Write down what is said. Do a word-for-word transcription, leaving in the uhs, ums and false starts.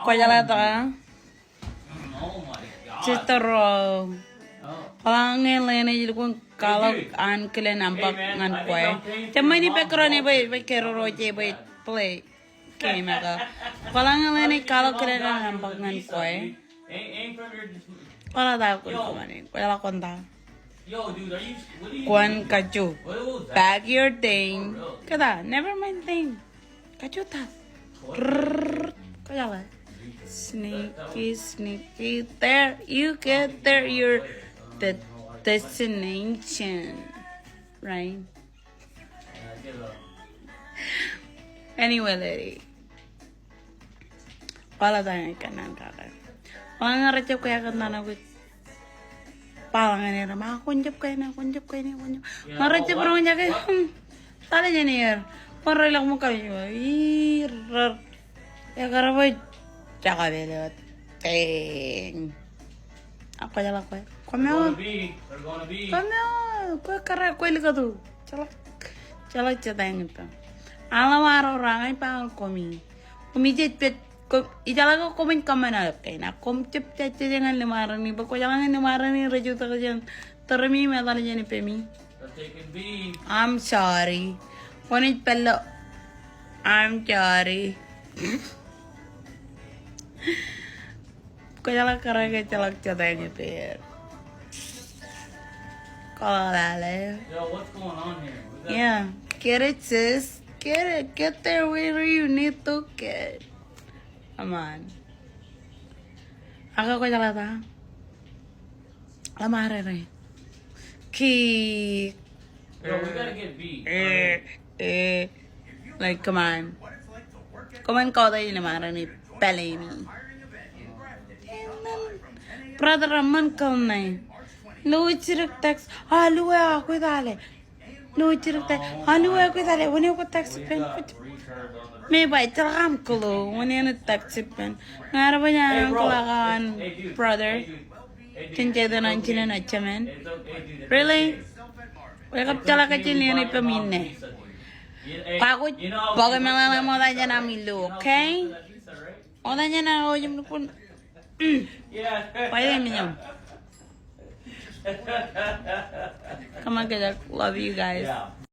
Kwōjeḷā ta? Sister Ro. Kwōjeḷā ñe Lene ej lukkuun kwaḷọk an kile nōṃba ñan kwe. Jab ṃani background e bwe, bwe keroro je bwe play game eo. Kwōjeḷā ñe Lene ej kwaḷọk kile nōṃba ñan kwe. Kwōjeḷā ta kwōn kōṃṃane. Kwōjeḷā kwōn ta. Kwōn kajju. Pack your thing. Kōta, never mind thing. Kajju ta. Rrrr. Kwōjeḷā. Sneaky, sneaky. There, you get there, your de-, destination. Right? Anyway, lady. Kwōjeḷā ta ñan kōnnaan kake. Kwōjeḷā ñe rejjab kwe ak kōnnaan kwe. Ba ḷọk ñan er, ma kwōn jab kwe ṇe, kwōn jab kwe ṇe, kwōn jab. Ma rejjab roñjake, hmm. Tale jān er. Kwōn rej lọk ṃōk kab eo. Ii, rrr. Ekar bwe jaka bele wōt. Dang. Ak kwōjeḷā kwe. Kwōmeḷeḷe. Kwōmeḷeḷe. Kwe kōrā kwe likatu. Jeḷā. Jeḷā jete ñan ta. Aḷ eo arro raṇe ba ñan koṃi. Koṃi jej pet, koṃ, ijeḷā ke koṃij kōṃṃan aō kein. Ak koṃ jab jejjet ñan liṃaraṇ in. Bwe kwōjeḷā ñan liṃaraṇ in rej jutak jān tōre eo im etal jān ippemi. I'm sorry. Kwōnaaj pād ilo. I'm sorry. Kwōjeḷā kōrā ke jeḷā jete ñan pād. Kwōjeḷā lale. Yo, what's going on here? We got Yeah. Get it, sis. Get it. Get there where you need to get. Come on. Ak kwōjeḷā ta. Ḷōṃarere. Kick. Yo, we gotta get B. Eh, eh. Like, come on. Come on, call the limar ni peleni. And then, brother, aṃ ṃan kōn ṇe. Lo jidik text. A, lo eo akwōj tale. Lo jidik text. A, lo eo akwōj tale. Wōn eo kwōj text ippān. Meñe ba, ejjeḷọk aṃ clue. Wōn eo eṇ text ippān. Ña rej ba ñan uncle eo an brother. Jān jete ṇe an jinen ejjemen. Really? Wake up, jeḷā kajjien Lene ippemi ṇe. Kwakwōj bōk meḷeḷe ṃokta jān ami lo, okay? Ṃokta jān ami lo, jim nukun. Why they mean? Come on, guys. Love you guys.